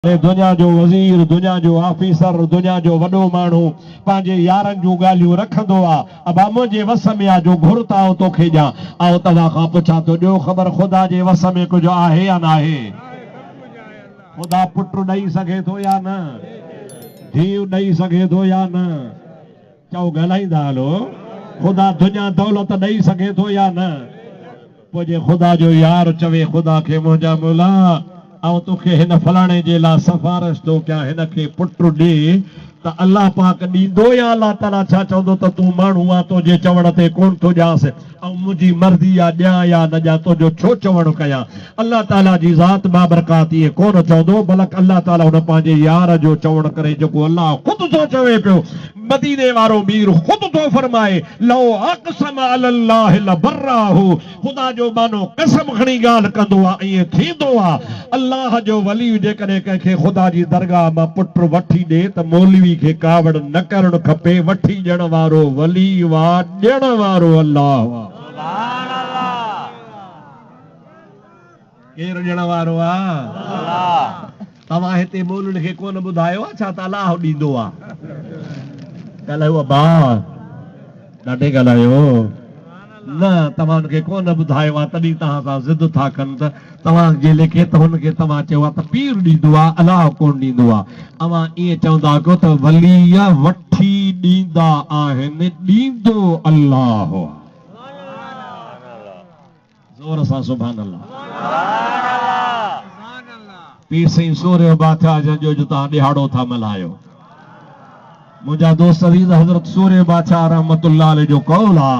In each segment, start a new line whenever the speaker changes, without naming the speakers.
هي دنيا جو وزير، دنيا جو آفيسر، دنيا جو وڏو ماڻهو پنهنجي يارن جون ڳالهيون رکندو آ، ابا منهنجي وس ۾ آ جو گهر ته آئون توکي ڏيان. آئون توهان کان پڇان ٿو ڏيو خبر خدا جي وس ۾ ڪجهه آهي يا ناهي؟ خدا پٽ ڏئي سگهي ٿو يا نه؟ ڌيء ڏئي سگهي ٿو يا نه؟ چئو ڳالهائيندا هلو، خدا دنيا دولت ڏئي سگهي ٿو يا نه؟ پوء جي خدا جو يار چوي خدا کي منهنجا مولا! آئون توکي هن فلاڻي جي لاء سفارش ٿو ڪيان هن کي پٽ ڏي ته الله پاڪ ڏيندو يا الله تعاليٰ ڇا چوندو ته تون ماڻهو آن تنهنجي چوڻ تي ڪونه ٿو ڏيانس آئون منهنجي مرضي آ ڏيان يا نه ڏيان تنهنجو ڇو چوڻ ڪيان الله تعاليٰ جي ذات بابرڪات ائين ڪونه چوندو بلڪ الله تعاليٰ هن پنهنجي يار جو چوڻ ڪري جيڪو الله خود ٿو چوي پيو مديني وارو مير خود ٿو فرمائي، لو اقسم علی الله لبراه، خدا جو ٻانهو قسم کڻي ڳالهه ڪندو آ ائين ٿيندو آ، الله جو ولي جيڪڏهن ڪنهن کي خدا جي درگاهه مان پٽ وٺي ڏي ته مولوي کي ڪاوڙ نه ڪرڻ کپي، وٺي ڏيڻ وارو ولي آ، ڏيڻ وارو الله آ.
سبحان الله.
ڪير ڏيڻ وارو آ؟
الله.
توهان هتي مولوين کي ڪونه ٻڌايو آ ڇا ته الله ڏيندو آ؟ ڳالهايو ابا ڏاڍي ڳالهايو. نه توهان هن کي ڪونه ٻڌايو آ تڏهن توهان سان ضد ٿا ڪن ته توهان جي ليکي ته هن کي توهان چيو آ ته پير ڏيندو آ الله ڪونه ڏيندو آ. اوهان ائين چوندا ڪيو ته ولي وٺي ڏيندا آهن ڏيندو الله آ. زور سان سبحان الله. پير سائين سورهيه بادشاهه جن جو اڄ توهان ڏهاڙو ٿا ملهايو. منهنجا دوست عزيز حضرت سورهيه بادشاهه رحمة الله عليه جو قول آ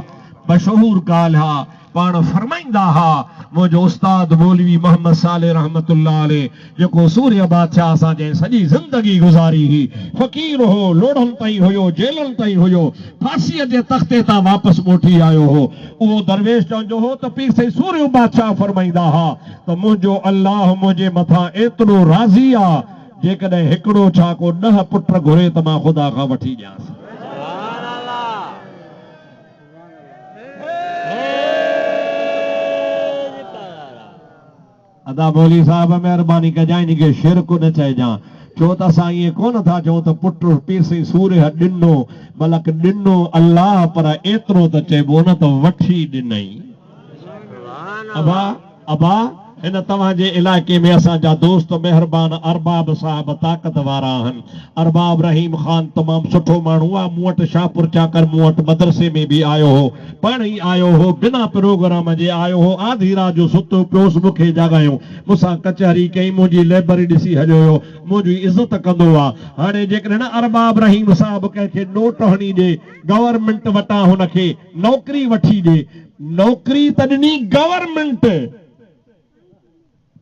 مشهور ڳالهه آ پاڻ فرمائيندا ها منهنجو استاد مولوي محمد صالح رحمة الله عليه جيڪو سورهيه بادشاهه سان جنهن سڄي زندگي گذاري هئي، فقير هو، لوڙهن تائين هيو، جيلن تائين هيو، ڦاسيء جي تختي تان واپس موٽي آيو هو. اهو درويش چوندو هو ته پير سائين سورهيه بادشاهه فرمائيندا ها ته منهنجو الله منهنجي مٿان ايترو راضي آ، جيڪڏهن هڪڙو ڇا ڪو ڏهه پٽ گهري ته مان خدا کان وٺي ڏيانس.
سبحان الله.
ادا مولوي صاحب مهرباني ڪجان انهي کي شرڪ نه چئجان ڇو ته اسان ائين ڪونه ٿا چئون ته پٽ پير سائين سورهيه ڏنو بلڪ ڏنو الله پر ايترو ته چئبو نه ته وٺي ڏنئي ابا ابا هن توهان جي علائقي ۾ اسان جا دوست مهربان ارباب صاحب طاقت وارا آهن ارباب رحيم خان تمام سٺو ماڻهو آ مون وٽ شاهپور چاڪر مون وٽ مدرسي ۾ به آيو هو پاڻ ئي آيو هو، بنا پروگرام جي آيو هو، آڌي رات جو ستو پيو هوس، مون کي جاڳايائون، مون سان ڪچهري ڪيائين، منهنجي لئبرري ڏسي هليو ويو، منهنجي عزت ڪندو آ. هاڻي جيڪڏهن ارباب رحيم صاحب ڪنهن کي نوٽ هڻي ڏي، گورنمينٽ وٽان هن کي نوڪري وٺي ڏي، نوڪري ته ڏني گورنمينٽ،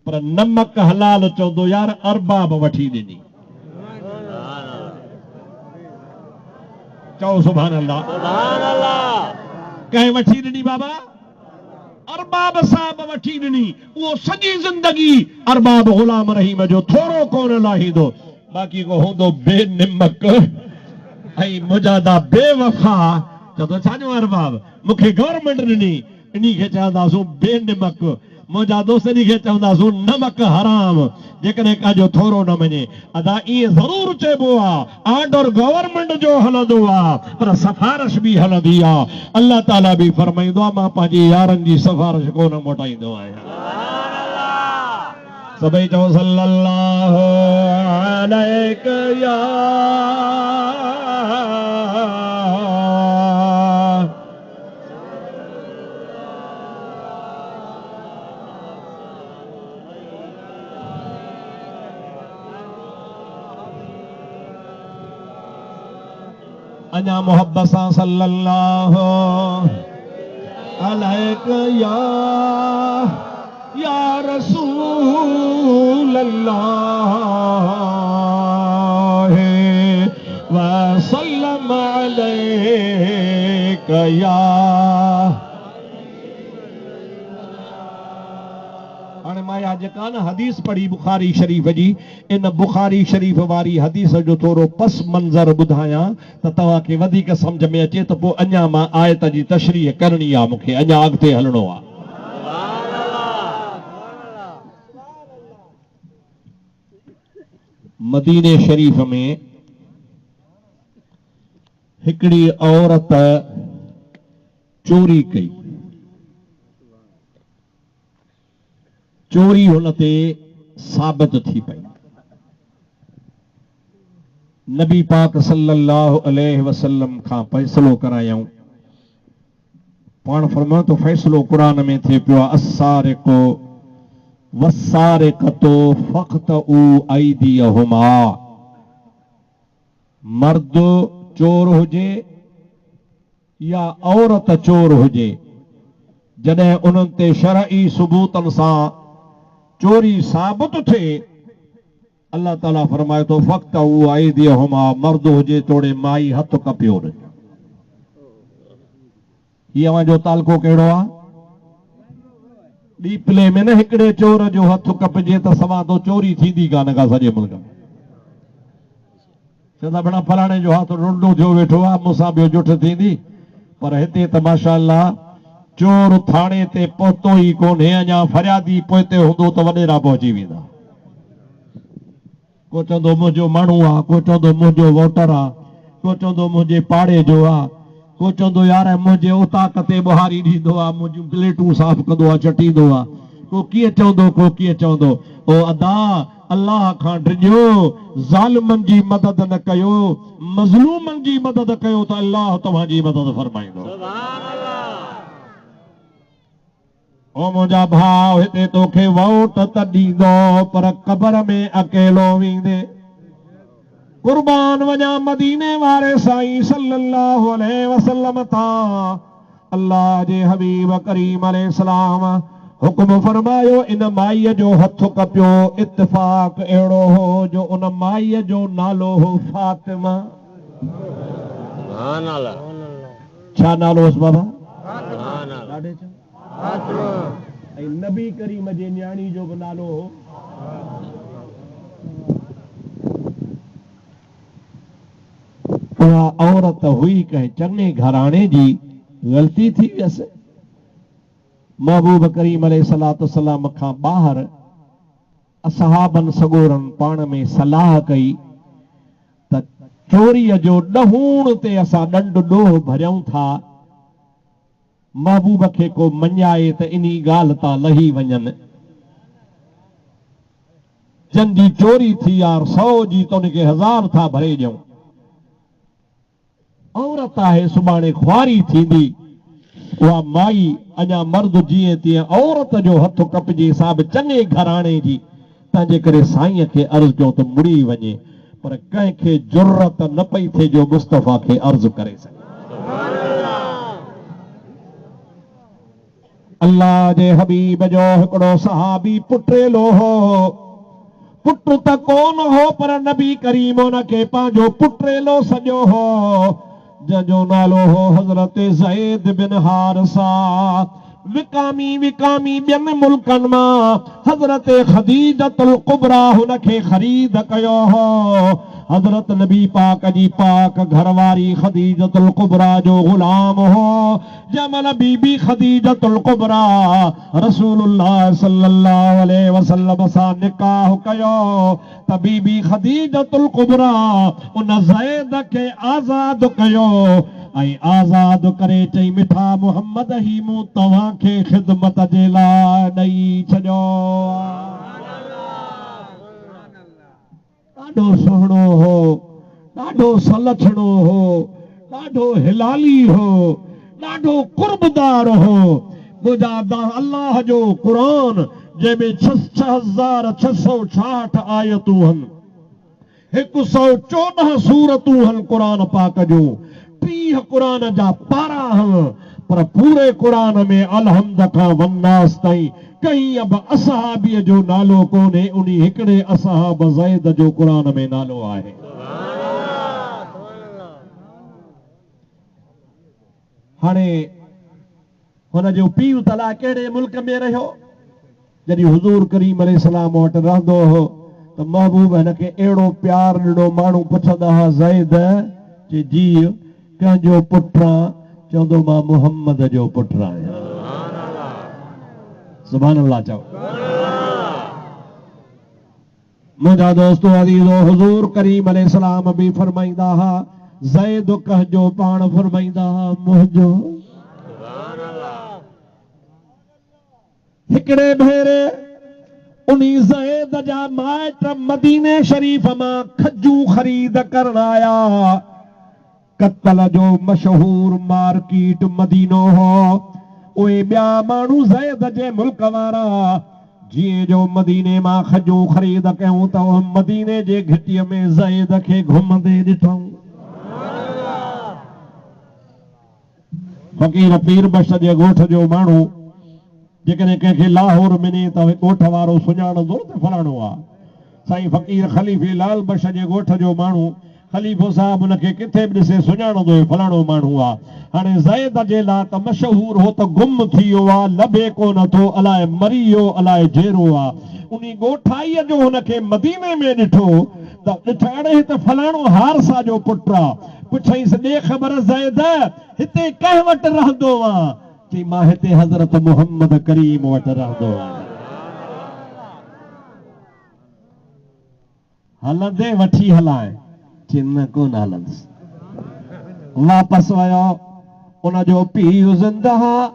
پر نمڪ حلال چوندو يار ارباب وٺي ڏني. چئو سبحان الله.
سبحان الله.
ڪنهن وٺي ڏني بابا؟ ارباب صاحب وٺي ڏني. اهو سڄي زندگي ارباب غلام رحيم جو ٿورو ڪونه لاهيندو. باقي ڪو هوندو بي نمڪ ۽ مجادا بي وفا چوندو ڇا جو ارباب مون کي گورنمينٽ ڏني. انهي کي چونداسون بي نمڪ. منهنجا دوست انهي کي چونداسون نمڪ حرام جيڪڏهن ڪنهن جو ٿورو نه مڃي. ادا ائين ضرور چئبو آ آرڊر گورنمينٽ جو هلندو آ پر سفارش به هلندي آ. الله تعالي به فرمائيندو آ مان پنهنجي يارن جي سفارش ڪونه موٽائيندو آهيان.
سبحان الله.
سڀئي چئو صلي الله عليڪ يا. اڃا محبت سان صلي الله عليڪ يا يا رسول الله وسلم عليڪ يا. هاڻي مان اها جيڪا نه حديث پڙهي بخاري شريف جي، ان بخاري شريف واري حديث جو ٿورو پس منظر ٻڌايان ته توهان کي وڌيڪ سمجهه ۾ اچي ته پوء اڃا مان آيت جي تشريح ڪرڻي آ مون کي اڃا اڳتي هلڻو آ. مديني شريف ۾ هڪڙي عورت چوري ڪئي. چوري هن تي ثابت ٿي پئي. نبي پاڪ صلّي اللّٰه عليه وسلّم کان فيصلو ڪرايائون. پاڻ فرمايو ته فيصلو قرآن ۾ ٿئي پيو آهي السارق والسارقة فاقطعوا ايديهما مرد چور هجي يا عورت چور هجي جڏهن انهن تي شرعي ثبوتن سان چوري ثابت ٿئي الله تعاليٰ فرمائي ٿو، فاقطعوا ايديهما مرد هجي توڙي مائي هٿ ڪپيو انهن جو. هي اوهان جو تعلقو ڪهڙو آ؟ ڏيپلي ۾ نه هڪڙي چور جو هٿ ڪپجي ته سوان تو چوري ٿيندي ڪانه ڪا سڄي ملڪ ۾. چوندا ڀيڻا فلاڻي جو هٿ رنڊو ٿيو ويٺو آ مون سان ٻيو جٺ ٿيندي پر هتي ته ماشاءالله چور ٿاڻي تي پهتو ئي ڪونهي اڃا فريادي پوئتي هوندو ته وڏيرا پهچي ويندا. ڪو چوندو منهنجو ماڻهو آ ڪو چوندو منهنجو ووٽر آ ڪو چوندو منهنجي پاڙي جو آ ڪو چوندو يار منهنجي اوطاق تي ٻهاري ڏيندو آ منهنجون پليٽون صاف ڪندو آ چٽيندو آ ڪو ڪيئن چوندو ڪو ڪيئن چوندو او ادا الله کان ڊڄو، ظالمن جي مدد نه ڪيو، مظلومن جي مدد ڪيو ته الله توهان جي مدد فرمائيندو. او منهنجا ڀاء هتي توکي ووٽ ته ڏيندو پر قبر ۾ اڪيلو ويندين. قربان وڃان مديني واري سائين صلي الله عليه وسلم تان. الله جي حبيب ڪريم عليه السلام حڪم فرمايو ان مائيء جو هٿ ڪپيو، اتفاق اهڙو هو جو ان مائيء جو نالو هو فاطمه.
سبحان الله.
ڇا نالو هوس بابا؟
سبحان الله.
ڏاڍي چئو. فاطمه. ۽ نبي ڪريم جي نياڻي جو به نالو هو. اها عورت هئي ڪنهن چڱي گهراڻي جي، غلطي ٿي ويس. محبوب ڪريم عليه الصلوة والسلام کان ٻاهر اصحابن سڳورن پاڻ ۾ صلاح ڪئي ته چوريء جو ڏهوڻ تي اسان ڏنڊ ڏوهه ڀريون ٿا، محبوب کي ڪو مڃائي ته انهي ڳالهه تان لهي وڃن. جن جي چوري ٿي يار سئو جي ته ان کي هزار ٿا ڀري ڏيون. عورت آهي سڀاڻي خواري ٿيندي. اها مائي اڃا مرد جيئن تيئن عورت جو هٿ ڪپجي سا به چڱي گهراڻي جي تنهنجي ڪري سائينء کي عرض ڪيو ته مڙي وڃي پر ڪنهن کي جرئت نه پئي ٿئي جو مصطفيٰ کي عرض ڪري سگهي. الله جي حبيب جو هڪڙو صحابي پٽيلو هو. پٽ ته ڪونه هو پر نبي ڪريم ان کي پنهنجو پٽيلو سڏيو هو، جنهن جو نالو هو حضرت زيد بن حارثه. وڪامي وڪامي ٻين ملڪن مان حضرت خديجة الڪبريٰ هن کي خريد ڪيو هو. حضرت نبي پاڪ جي پاڪ گهر واري خديجة الڪبريٰ جو غلام هو. جنهن مهل بي بي خديجة الڪبريٰ رسول الله صلي الله عليه وسلم سان نڪاح ڪيو ته بي بي خديجة الڪبريٰ ان زيد کي آزاد ڪيو ۽ آزاد ڪري چئي مٺا محمد هي مون توهان کي خدمت جي لاء ڏئي ڇڏيو آهي. ڏاڍو سهڻو هو، ڏاڍو سلڇڻو هو، ڏاڍو حلالي هو، ڏاڍو قربدار هو. منهنجا ادا الله جو قرآن جنهن ۾ 6666 آيتون هن، 114 سورتون هن قرآن پاڪ جون، 30 قرآن جا پارا هن، پر پوري قرآن ۾ الحمد کان والناس تائين ڪنهن به اصحابيء جو نالو ڪونهي، انهي هڪڙي اصحاب زيد جو قرآن ۾ نالو آهي. هاڻي هن جو پيء ته الاء ڪهڙي ملڪ ۾ رهيو. جڏهن حضور ڪريم عليه السلام وٽ رهندو هو ته محبوب هن کي اهڙو پيار ڏنو، ماڻهو پڇندا هئا زيد! چي جي، ڪنهن جو پٽ آن؟ چوندو مان محمد جو پٽ آهيان. سبحان الله چئو. منهنجا دوستو عزيزو حضور ڪريم عليه السلام به فرمائيندا ها زيد ڪنهن جو پاڻ فرمائيندا ها منهنجو.
سبحان الله.
هڪڙي ڀيري انهي زيد جا مائٽ مديني شريف مان کجون خريد ڪرڻ آيا. ڪتل جو مشهور مارڪيٽ مدينو هو. اهي ٻيا ماڻهو زيد جي ملڪ وارا جيئن جو مديني مان کجون خريد ڪيون ته اهي مديني جي گهٽيء ۾ زيد کي گهمندي ڏٺائون. فقير پير بخش جي ڳوٺ جو ماڻهو جيڪڏهن ڪنهن کي لاهور ۾ ني ته ڳوٺ وارو سڃاڻندو نه ته فلاڻو آ. سائين فقير خليفي لال بخش جي ڳوٺ جو ماڻهو خليفو صاحب ان کي ڪٿي به ڏسي سڃاڻندو هي فلاڻو ماڻهو آ. هاڻي زيد جي لا ته مشهور هو ته گم ٿي ويو آ، لڀي ڪونه ٿو، الائي مري ويو الائي جيئرو آ. انهي ڳوٺائيء جو هن کي مديني ۾ ڏٺو ته ڏٺ اڙي هي ته فلاڻو حارثه جو پٽ آ. پڇئينس ڏي خبر زيد! هتي ڪنهن وٽ رهندو آن؟ چئي مان هتي حضرت محمد ڪريم وٽ رهندو آهيان. هلندين وٺي هلانء؟ چي نه ڪونه هلندس. واپس ويو. ان جو پيء زنده آ،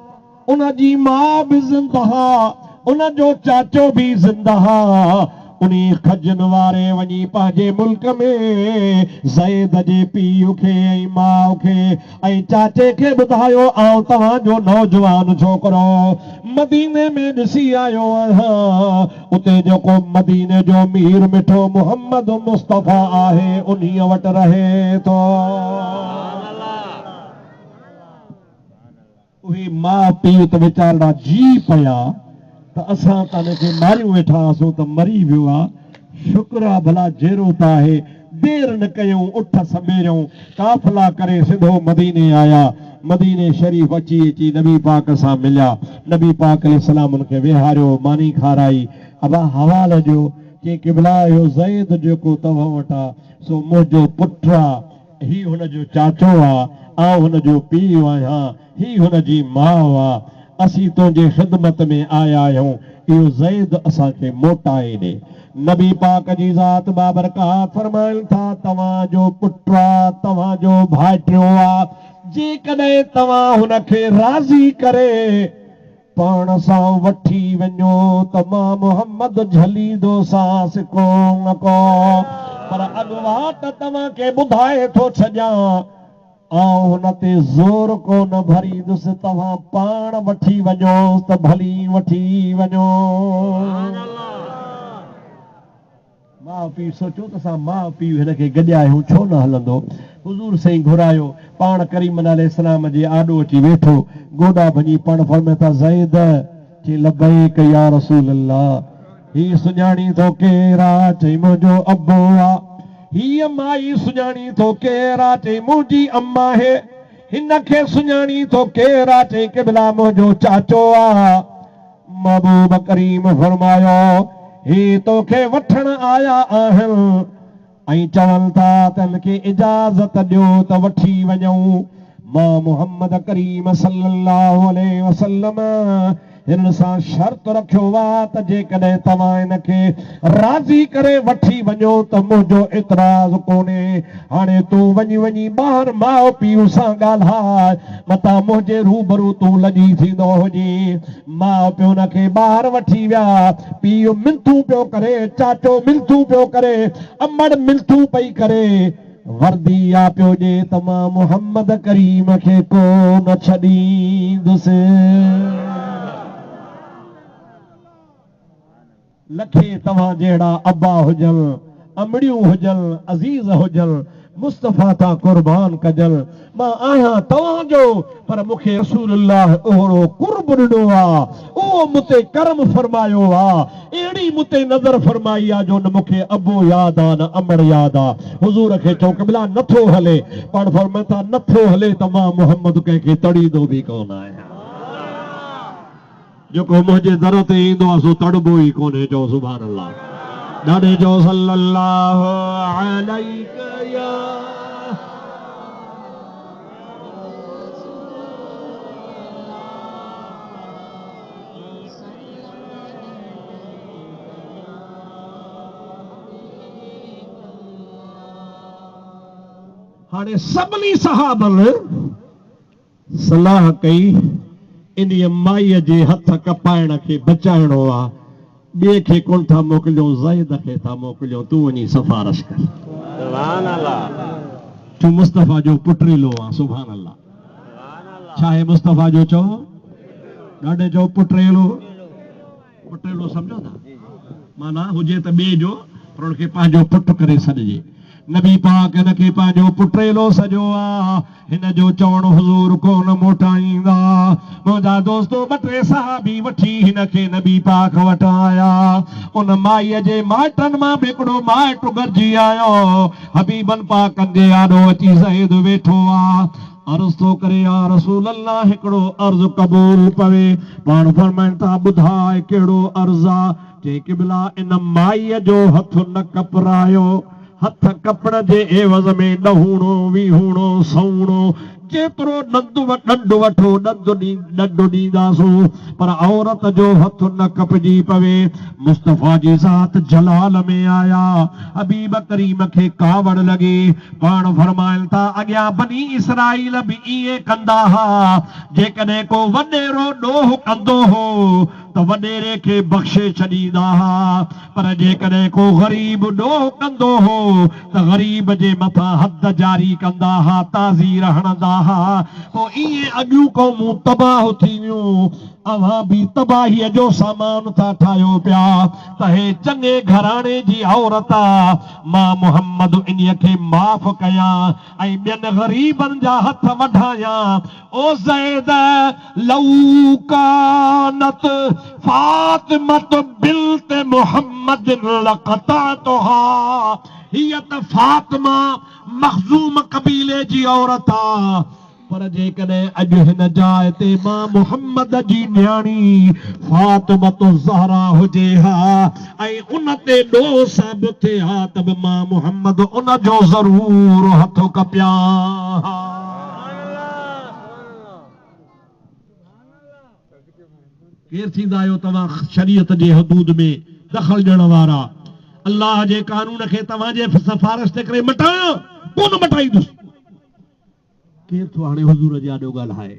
ان جي ماء به زنده آ، ان جو چاچو به زنده آ. انهي کجن واري وڃي پنهنجي ملڪ ۾ زيد جي پيء کي ۽ ماء کي ۽ چاچي کي ٻڌايو آئون توهان جو نوجوان ڇوڪرو مديني ۾ ڏسي آيو آهيان، اتي جيڪو مديني جو مير مٺو محمد مصطفيٰ آهي انهيء وٽ رهي ٿو. اهي ماء پيء ته ويچارڙا جي پيا ته اسان ته هن کي ماريون ويٺا هئاسون ته مري ويو آ، شڪر آ ڀلا جيئرو ته آهي. دير نه ڪيائون اٺ سنبيريائون، قافلا ڪري سڌو مديني آيا. مديني شريف اچي اچي نبي پاڪ سان مليا. نبي پاڪ عليه السلام ان کي ويهاريو، ماني کارائي. ابا حوال ڏيو. چيائين قبلا اهو زيد جيڪو توهان وٽ آ، سو منهنجو پٽ آ. هي هن جو چاچو آ، آئون هن جو پيء آهيان، هي هن جي ماء آ، اسين تنهنجي خدمت ۾ آيا آهيون، اهو زيد اسان کي موٽائي ڏي. نبي پاڪ جي ذات بابرڪات فرمائن ٿا، توهان جو پٽ آ، توهان جو ڀائٽيو آ، جيڪڏهن توهان هن کي راضي ڪري پاڻ سان وٺي وڃو ته مان محمد جهليندوسانس ڪونه ڪو، پر اڳواٽ توهان کي ٻڌائي ٿو ڇڏيان، آئون هن تي زور ڪونه ڀريندس، توهان پاڻ وٺي وڃوس ته ڀلي وٺي وڃو. ماء پيء سوچيو ته اسان ماء پيء هن کي گڏيا آهيون ڇو نه هلندو. حضور سائين گهرايو، پاڻ ڪريمن عليه السلام جي آڏو اچي ويٺو، گوڏا ڀڃي پاڻ فرمائن ٿا زيد! چي لبيڪ يا رسول الله! هي سڃاڻين ٿو ڪير آ؟ چئي منهنجو ابو آ. هيء مائي سڃاڻين ٿو ڪير آ؟ چئي منهنجي اما آهي. هن کي سڃاڻين ٿو ڪير آ؟ چئي قبلا منهنجو چاچو آ. محبوب ڪريم فرمايو، هي توکي وٺڻ آيا آهن ۽ چون ٿا ته هن کي اجازت ڏيو ته وٺي وڃون. مان محمد ڪريم صلي الله عليه وسلم هنن سان شرط رکيو آ ته جيڪڏهن توهان هن کي راضي ڪري وٺي وڃو ته منهنجو اعتراض ڪونهي. هاڻي تون وڃي وڃي ٻاهر ماء پيء سان ڳالهاء، متان منهنجي روبرو تون لڄي ٿيندو هجين. ماء پيء هن کي ٻاهر وٺي ويا. پيء منٿون پيو ڪري، چاچو منٿون پيو ڪري، امڙ منٿون پئي ڪري. وردي اها پيو ڏي ته مان محمد ڪريم کي ڪو نه ڇڏيندس. لکين توهان جهڙا ابا هجن، امڙيون هجن، عزيز هجن، مصطفيٰ تان قربان ڪجن، مان آهيان توهان جو، پر مون کي رسول الله اهڙو قرب ڏنو آ، اهو مون تي ڪرم فرمايو آ، اهڙي مون تي نظر فرمائي آ جو نه مون کي ابو ياد آ نه امڙ ياد آ. حضور کي چئو قبلا نه ٿو هلي، پاڻ فرمائن ٿا نه ٿو هلي ته مان محمد ڪنهن کي تڙيندو به ڪونه آهيان. جيڪو منهنجي در تي ايندو آ سو تڙبو ئي ڪونهي چئو سبحان الله ڏاڏي چئو صلي الله عليڪ يا. هاڻي سڀني صحابن صلاح ڪئي، انهيء مائيء جي هٿ ڪپائڻ کي بچائڻو آ، ٻئي کي ڪونه ٿا موڪليون، زيد کي ٿا موڪليون، تون وڃي سفارش ڪر.
سبحان الله.
تون مصطفيٰ جو پٽريلو آن. سبحان الله. ڇا آهي مصطفيٰ جو چئو؟ ڏاڍي چئو پٽريلو. پٽيلو سمجهو ٿا؟ معنيٰ هجي ته ٻئي جو پر ان کي پنهنجو پٽ ڪري سڏجي. نبي پاڪ هن کي پنهنجو پٽيلو سڏيو آ. هن جو چوڻ حضور ڪونه موٽائيندا. منهنجا دوستو ٻه ٽي صحابي وٺي هن کي نبي پاڪ وٽ آيا. ان مائيء جي مائٽن مان به هڪڙو مائٽ گڏجي آيو. حبيبن پاڪن جي آڏو اچي زيد ويٺو آ. عرض ٿو ڪري يا رسول الله هڪڙو عرض قبول پوي. پاڻ فرمائن ٿا ٻڌاء ڪهڙو عرض آ؟ چئي قبلا ان مائيء جو هٿ نه ڪپرايو. هٿ ڪپڻ جي عيوض ۾ ڏهوڻو، ويهوڻو، سئوڻو جيترو ڏند ڏنڊ وٺو ڏند ڏنڊ ڏينداسون پر عورت جو هٿ نه ڪپجي پوي. مصطفيٰ جي ذات جلال ۾ آيا. حبيب ڪريم کي ڪاوڙ لڳي. پاڻ فرمائن ٿا، اڳيان بني اسرائيل به ائين ڪندا ها، جيڪڏهن ڪو وڏيرو ڏوهه ڪندو هو ته وڏيري کي بخشي ڇڏيندا ها، پر جيڪڏهن ڪو غريب ڏوهه ڪندو هو ته غريب جي مٿان حد جاري ڪندا ها، تعزير هڻندا ها، پوء ائين اڳيون قومون تباهه ٿي ويون. اوهان به تباهيء جو سامان ٿا ٺاهيو پيا ته هي چڱي گهراڻي جي عورت آ، مان محمد انهيء کي معاف ڪيان ۽ ٻين غريبن جا هٿ وڍايان. او زيد! لو ڪانت فاطمة بنت محمد لقطعتها، هيء ته فاطمه مخزوم قبيلي جي عورت آ، پر جيڪڏهن اڄ هن جاء تي مان محمد جي نياڻي فاطمة الزهرا هجي ها ۽ ان تي ڏوهه ثابت ٿئي ها ته به مان محمد ان جو ضرور هٿ ڪپيان ها. ڪير ٿيندا آهيو توهان شريعت جي حدود ۾ دخل ڏيڻ وارا؟ الله جي قانون کي توهان جي سفارش تي ڪري مٽايان؟ ڪونه مٽائيندس. ڪير ٿو هاڻي حضور جي آڏو ڳالهائي؟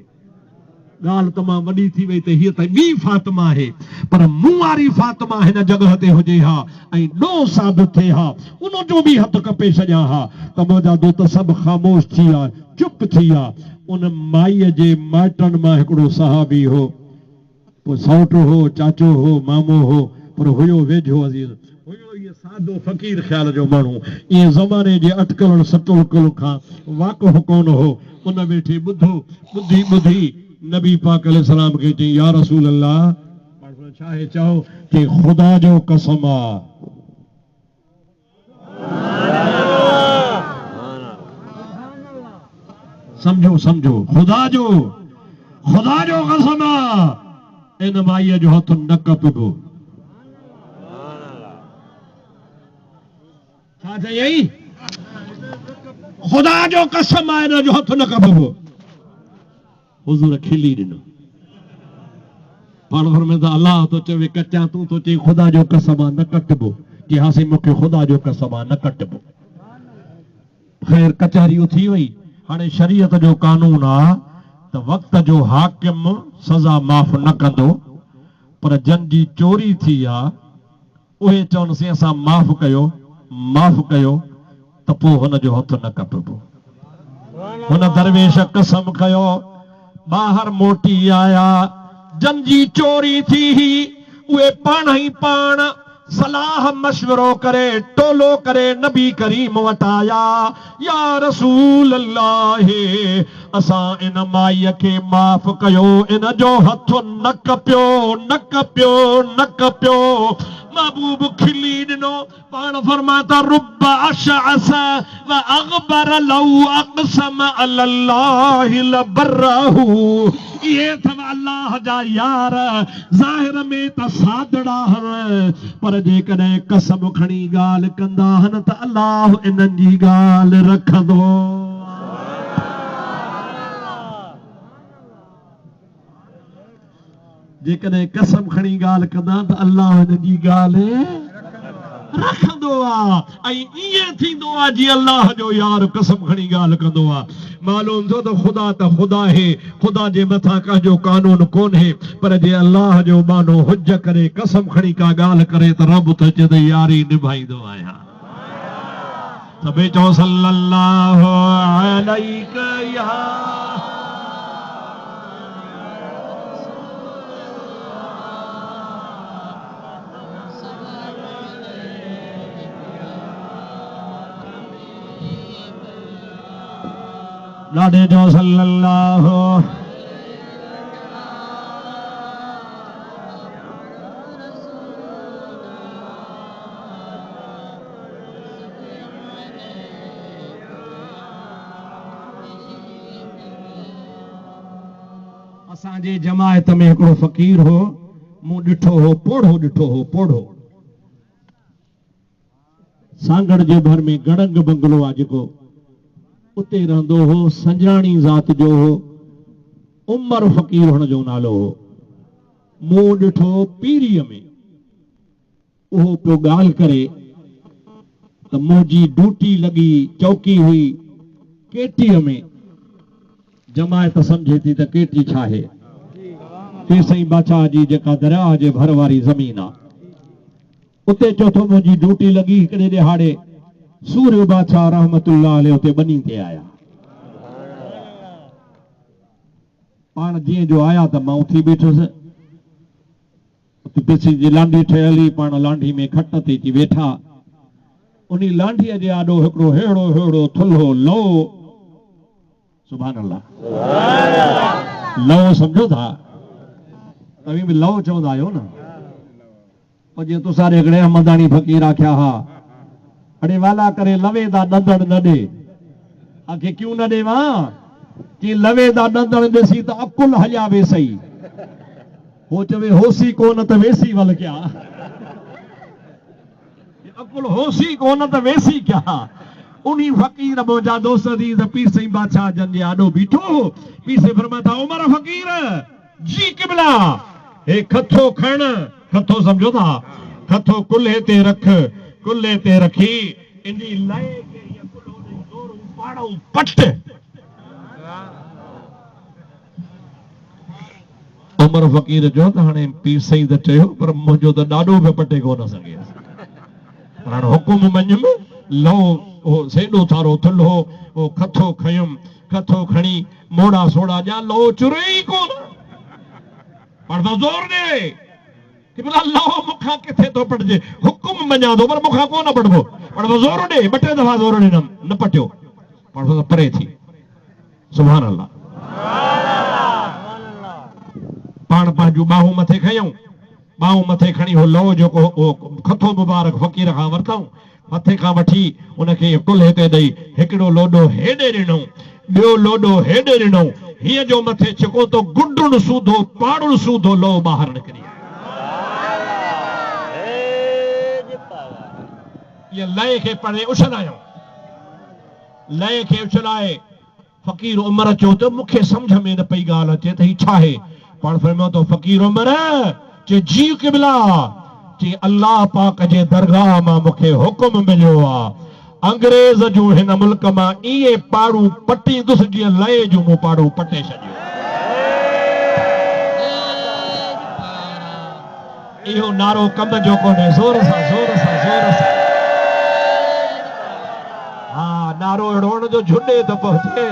ڳالهه تمام وڏي ٿي وئي ته هيء ته ٻي فاطمه آهي، پر مون واري فاطمه هن جڳهه تي هجي ها ۽ ڏوهه ثابت ٿئي ها، ان جو به هٿ ڪپي ڇڏيان ها ته منهنجا دوست سڀ خاموش ٿي ويا، چپ ٿي ويا. ان مائيء جي مائٽن مان هڪڙو صحابي هو. پوء سئوٽ هو، چاچو هو، مامو هو، پر هيو ويجهو عزيز. هيو هيء سادو فقير خيال جو ماڻهو. ائين زماني جي اٽڪلن سٽلڪل کان واقف ڪونه هو. ان ويٺي ٻڌو. ٻڌي ٻڌي نبي پاڪ عليه السلام کي چيائين، يا رسول الله! پاڻ فرمايو، ڇا آهي چئو؟ چيائين، خدا جو قسم آ! سمجهو سمجهو خدا جو خدا جو قسم آ ان مائيء جو هٿ نه ڪپبو. ڇا چيائين؟ خدا جو قسم آ ان جو هٿ نه ڪپبو. حضور کلي ڏنو. پاڻ فرمائن ٿا، الله ٿو چوي ڪٽيان تون ٿو چئين خدا جو قسم آ نه ڪٽبو. چي ها سائين مون کي خدا جو قسم آ نه ڪٽبو. خير ڪچهري اٿي وئي. هاڻي شريعت جو قانون آ ته وقت جو حاڪم سزا معاف نه ڪندو پر جن جي چوري ٿي آ اهي چون سين اسان معاف ڪيو، معاف ڪيو ته پوء هن جو هٿ نه ڪپبو. هن درويش قسم کنيو، ٻاهر موٽي آيا، جن جي چوري ٿي هئي، اهي پاڻهئي پاڻ صلاح مشورو ڪري، ٽولو ڪري نبي ڪريم وٽ آيا، يا رسول الله! اسان ان مائيء کي معاف ڪيو، ان جو هٿ نه ڪپيو، نه ڪپيو، نه ڪپيو. محبوب کلي ڏنو، پاڻ فرمائن ٿا، رب اشعث و اغبر لو اقسم علی الله لبره. اهي اٿو الله جا يار، ظاهر ۾ ته سادڙا هن، پر جيڪڏهن قسم کڻي ڳالهه ڪندا هن ته الله انهن جي ڳالهه رکندو. جيڪڏهن قسم کڻي ڳالهه ڪندا ته الله هن جي ڳالهه. رکندو آ ۽ ائين ٿيندو آ جيئن الله جو يار قسم کڻي ڳالهه ڪندو آ. معلوم ٿيو ته خدا ته خدا آهي، خدا جي مٿان ڪنهن جو قانون ڪونهي، پر جي الله جو ٻانهو حج ڪري قسم کڻي ڪا ڳالهه ڪري ته رب ٿو چئي ته ياري نڀائيندو آهيان. سڀئي چئو صلي الله عليڪ يا. ڏاڍي جو صلي الله. اسان جي جماعت ۾ هڪڙو فقير هو، مون ڏٺو هو، پوڙهو ڏٺو هو، پوڙهو. سانگهڙ جي ڀر ۾ گڙنگ بنگلو آ جيڪو، اتي رهندو هو، سنجراڻي ذات جو هو، عمر فقير هن جو نالو هو. مون ڏٺو پيريء ۾ اهو پيو ڳالهه ڪري ته منهنجي ڊوٽي لڳي چوڪي هئي ڪيٽيء ۾. جماعت سمجهي ٿي ته ڪيٽي ڇاهي؟ پير سائين بادشاهه جي جيڪا درياهه جي ڀر واري زمين آ. اتي چوٿو منهنجي ڊيوٽي لڳي. هڪڙي ڏهاڙي سورهيه بادشاهه رحمة الله عليه اتي ٻني تي آيا. پاڻ جيئن جو آيا ته مان اٿي بيٺس. اتي پيسي جي لانڍي ٺهيل هئي، پاڻ لانڍي ۾ کٽ تي اچي ويٺا. انهي لانڍيء جي آڏو هڪڙو ههڙو ههڙو ٿلهو لئو، سبحان الله، لئو سمجهو ٿا؟ توهين به لئو چوندا آهيو نه؟ پوء جيئن تساري هڪڙي احمداڻي فقير آکيا ها، اڙي والا ڪري لوي دا ڏندڻ نه ڏي. آکي ڪيون نه ڏيوان؟ چي لوي دا ڏندڻ ڏسي ته عقل هليا ويسئي. هو چوي هوسي ڪونه ته ويسي ول ڪيا. عقل هوسي ڪونه ته ويسي ڪيا. انهي فقير منهنجا دوست عزيز پير سائين بادشاهه جن جي آڏو بيٺو هو. پير سائين فرمائي ٿا عمر فقير! جي قبلا! هي کٿو کڻ، کٿو سمجهو ٿا؟ کٿو ڪلهي تي رک، ڪلهي تي رکي انهي لئي کي هيئن ڪلهو ڏئي زورون پاڙئون پٽ. عمر فقير چيو ته هاڻي پير سائين ته چيو پر منهنجو ته ڏاڏو به پٽي ڪونه سگهيس. پر هاڻي حڪم مڃيم، لئو اهو سيڏو ٿارو ٿلهو اهو کٿو کنيم، کٿو کڻي موڙا سوڙا ڏيان، لئو چري ئي ڪونه. پاڻ ته زور ڏي ڪي ڀلا لئو مون کان ڪٿي ٿو پٽجي، حڪم مڃان ٿو پر مون کان ڪونه پٽبو. پاڻ ته زور ڏي، ٻه ٽي دفعا زور ڏنم، نه پٽيو. پاڻ ته پري ٿي. سبحان الله. پاڻ پنهنجون ٻانهون مٿي کنيائون. ٻانهون مٿي کڻي هو لئو جيڪو هو اهو کٿو مبارڪ فقير کان ورتائون. مٿي کان وٺي ان کي ائين ڪلهي تي ڏئي هڪڙو لوڏو هيڏي ڏنائون، ٻيو لوڏو هيڏي ڏنائون. هيئن جو مٿي ڇڪو ته گڊن سوڌو پاڙن سوڌو لئو ٻاهر نڪري آيو. ائين لئي کي پري اڇلايائون. لئي کي اڇلائي فقير عمر چيو ته مون کي سمجهه ۾ نه پئي ڳالهه اچي ته هي ڇاهي؟ پاڻ فرمايو ته فقير عمر! چي جي قبلا! چي الله پاڪ جي درگاهه مان مون کي حڪم مليو آ انگريز جون هن ملڪ مان ائين پاڙون پٽيندس جيئن لئي جون مون پاڙون پٽي ڇڏيون. اهو نعرو ڪم جو ڪونهي زور سان زور سان زور سان ها نعرو اهڙو هڻ جو جهڏي ته پهچي.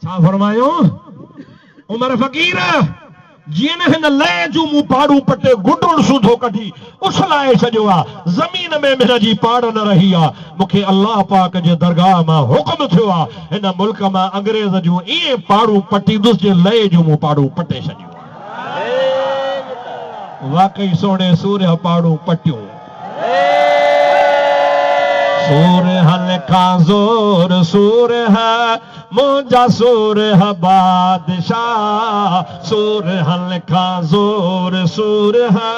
ڇا فرمايو عمر فقير جيئن نه هن لئه جون مون پاڙون پٽي گڊڻ سوڌو ڪڍي اڇلائي ڇڏيو آ، زمين ۾ به هن جي پاڙ نه رهي آ، مون کي الله پاڪ جي درگاهه مان حڪم ٿيو آ، هن ملڪ مان انگريز جون ائين پاڙون پٽيندس جيئن لئه جون مون پاڙون پٽي ڇڏيون آهن. واقعي سهڻي سورهيه پاڙون پٽيون. سورهن کان زور سورهيه منهنجا سورهيه بادشاهه سورهن کان زور سورهيه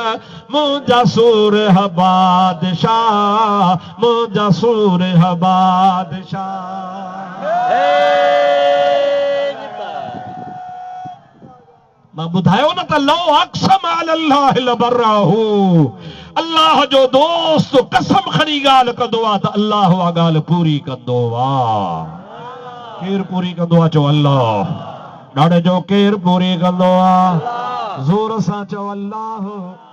منهنجا سورهيه بادشاهه منهنجا سورهيه بادشاهه. مان ٻڌايو نه ته لو اقسم علي الله لبره الله جو دوست قسم کڻي ڳالهه ڪندو آ ته الله اها ڳالهه پوري ڪندو آ. ڪير پوري ڪندو آ چئو الله. ڏاڍي چئو ڪير پوري ڪندو آ. زور سان چئو الله.